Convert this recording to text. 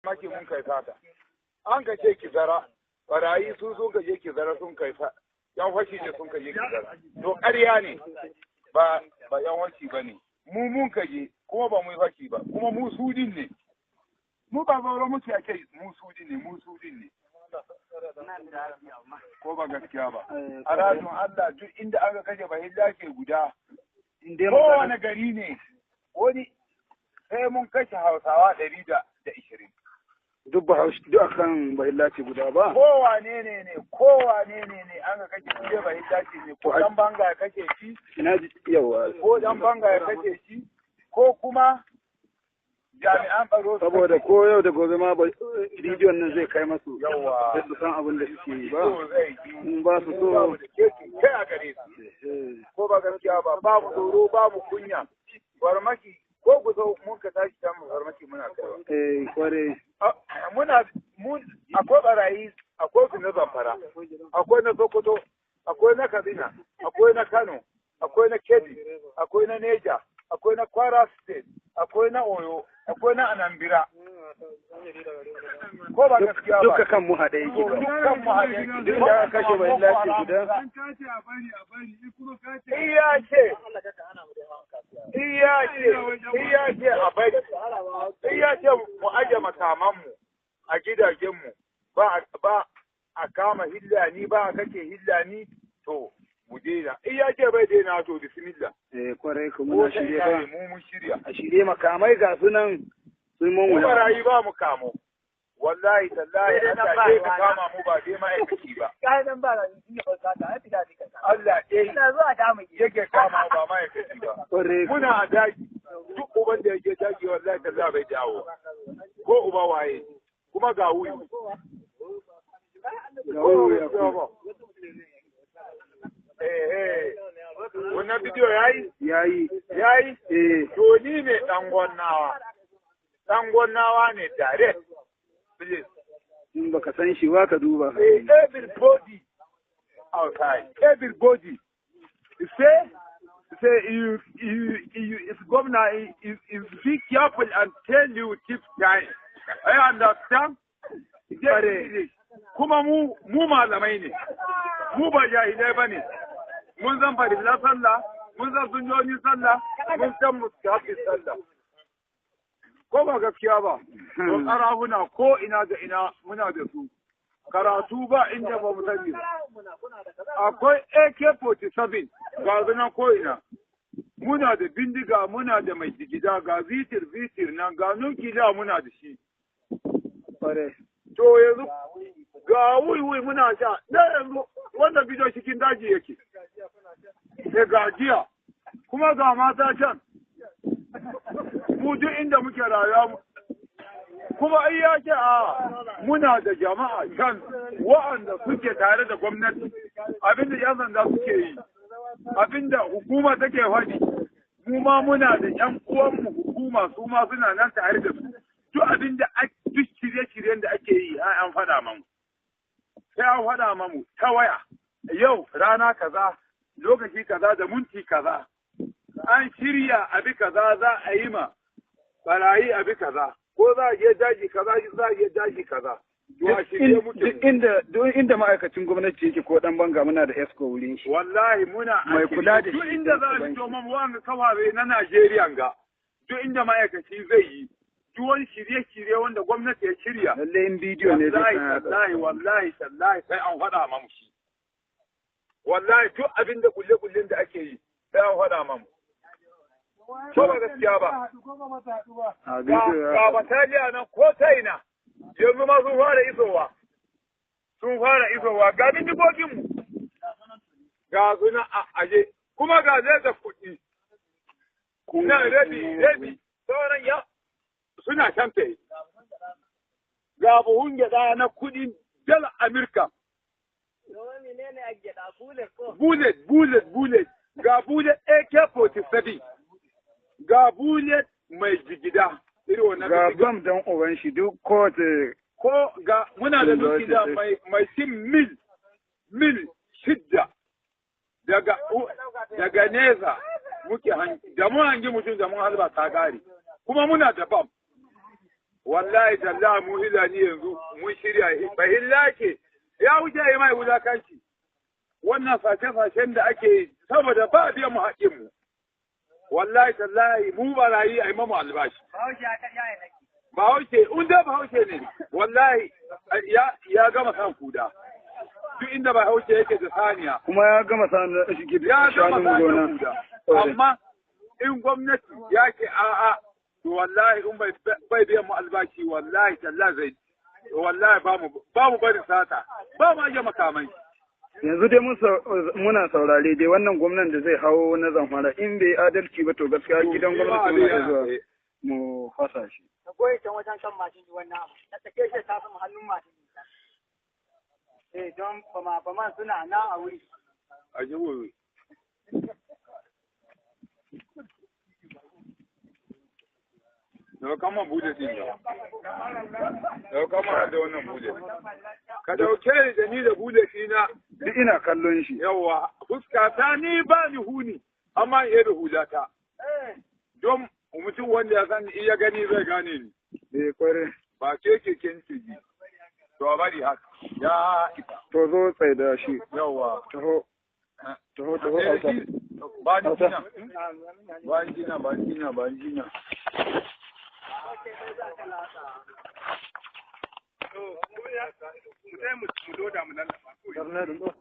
Farmaki mun kai sata. An ka ce Kizara, barayi su sun ka je Kizara sun kai sa. Yan fashi ne sun ka je Kizara. To ƙarya ne. Ba yan fashi ba ne. Mu mun ka je kuma ba mu yi fashi ba, kuma mu sudin ne. Mu ba zauro muke ake mu sudin ne, mu sudin ne. Ko ba gaskiya ba. A rajin Allah duk inda aka kashe bahilla ke guda. Kowane gari ne wani sai mun kashe Hausawa 120. Duk Bahaushe duk akan bahilla ce guda ba. Kowane ne ne, kowane ne ne an ka kashe shi bahilla ce ne, ko dan banga ya kashe shi, Ina ji yawa. ko dan banga ya kashe shi, ko kuma jami'an tsaro su Saboda kashe ko yau da gobe ma bidiyon nan zai kai masu. Yawa. Sai su san abin da suke yi shi. ba. So zai yi. In ba su Mu ba mu so. da keke kai a gare su. Ko ba gaskiya ba, babu tsoro, babu kunya. Farmaki ko ku zo mun ka tashi ta mu farmaki muna kaiwa. Eh, kware. Muna mun akwai barayi, akwai su na Zamfara, akwai na Sokoto, akwai na Katsina, akwai na Kano, akwai na Kebbi, akwai na Neja, akwai na Kwara State, akwai na Oyo, akwai na Anambra. Ko ba gaskiya ba? Duka kan mu haɗe yake. Dukkan mu haɗe yake. Duk da aka kashe bahilla ce guda. Iya ce, iya ce, iya ce a bari, iya ce mu aje makamanmu a gidajenmu, ba a kama hillani, ba a kake hillani, to mu daina. Iya ce bai daina, to bismillah. Eh, kwarai ko Ko muna ta shirye ina ne ba. mu mun shirya. A shirye makamai ga su nan sun mun Mu wula. barayi ba mu kamo. Wallahi tallahi Allah dai ka kama mu ba dai ma'aikaci ba. Kayan ba da ni ba ka ta ai fita ka. Allah dai Ina zuwa da mu yake kama mu ba ma'aikaci ba. Kwarai ko. Muna a daji, duk uban da yake daji wallahi tallahi bai dawo ko uba waye, kuma ga wuyu. Ga wuya ko. Eh eh, wannan bidiyo yayi Yayi. yayi. Eh. To ni ne dan gonnawa, dan gonnawa ne direct, please. In baka san shi ba ka duba. Eh, everybody outside, everybody say you if governor is be careful and tell you keep time. I understand. Kware. Kuma mu malamai ne, mu ba jahilai ba ne. Mun san farilla sallah, mun san sunnoni sallah, mun san mustahabi sallah. Ko ba gaskiya ba? To karahuna ko ina da ina muna da su. Karatu ba inda ba mu sani ba. Akwai AK-47 ga su ko ina. Muna da bindiga, muna da mai jigida, ga zitir zitir nan, ga nukiliya muna da shi. Kware. To yanzu ga wuiwui muna sha, na yanzu wannan bidiyo cikin daji yake. Da gajiya, kuma ga mata can. Mu duk inda muke rayuwa kuma ai ya ce a muna da jama'a can wa'anda suke tare da gwamnati, abinda yan sanda suke yi, abinda hukuma take faɗi, mu ma muna da yan uwanmu hukuma, su ma suna nan tare da su. Duk abinda duk shirye-shiryen da ake yi ai an faɗa mamu, sai an faɗa mamu ta waya, yau rana kaza, lokaci kaza da minti kaza an shirya abi kaza, za a yi ma barayi abi kaza, ko za a je daji kaza, za a je daji kaza. To a shirye muke. Duk inda ma'aikacin gwamnati yake ko dan banga muna da esco wurin shi. Wallahi muna a Mai shirye. kula da Duk shi inda za a da fito mamu wanga kafafe na Najeriya ga duk inda ma'aikaci zai yi duk wani shirye-shirye wanda gwamnati ya shirya. Lalle in bidiyo ne zai Wallahi san haka. tallahi, wallahi tallahi sai an faɗa mamu shi. Wallahi duk abin da kulle-kullen da ake yi sai an faɗa mamu. Ko ba gaskiya ba? A Ga bidiyo ya ga faɗi. bataliya nan ko ta ina, yanzu ma sun fara isowa, sun fara isowa, ga bindigogin mu ga su nan a aje, kuma ga zai da kuɗi nan rabi rabi, sauran ya suna can tayi. Ga buhun gyaɗa na kuɗin dala Amurka. Bullet, bullet, bullet, ga bullet AK-47, ga bullet mai jigida irin wannan Ga bindiga. bam dan uban shi duk kowace Ko ga muna da Sun zo nukiliya ce- mai cin mil 6 daga nesa muke hangi, da mun hangi mutum da mun halba ta gari. Kuma muna da bam. Wallahi tallahi mu hilani yanzu mun shirya bahilla ke ya wuce yi mai wulakanci. Wannan sace-sacen da ake yi saboda ba biyan mu haƙƙin mu. Wallahi tallahi mu barayi a yi mamu albashi. Bahaushe ya karya ya nake. Bahaushe, in dai Bahaushe ne, wallahi ya gama san kuda. Duk inda Bahaushe yake da saniya, Kuma ya gama ya gama shanun saniya gona. kuda. Amma in gwamnati ya ce a'a, to wallahi in bai biyan mu albashi wallahi tallahi zai wallahi ba mu barin sata, ba mu aje makamai. Yanzu dai muna saurare dai wannan gwamnan da zai hawo na Zamfara in bai adalci ba to gaskiya gidan gwamnati muna iya zuwa mu fasa shi. Ka goyi can wajen kan mashin ji wannan abu. Na take shi ta fi hannun mashin ji. Eh don bama bama suna na a wuri. A ji wuri. Daga kama bude din da. Daga kama da wannan bude. Ka dauke ni da ni da bude na. Duk ina kallon shi. Yawa, fuska ta ni ba ni huni, amma in ebe hulata. Don mutum wanda ya san iya gani zai gane ni. Eh kware. Ba ke keken ji. To a bari haka. Ya isa. To zo tsaye da shi. Yawa. Taho. Taho taho auta. Ba ni jina. Ba ni jina, ba ni jina, ba ni jina. Mu loda mu lallaba.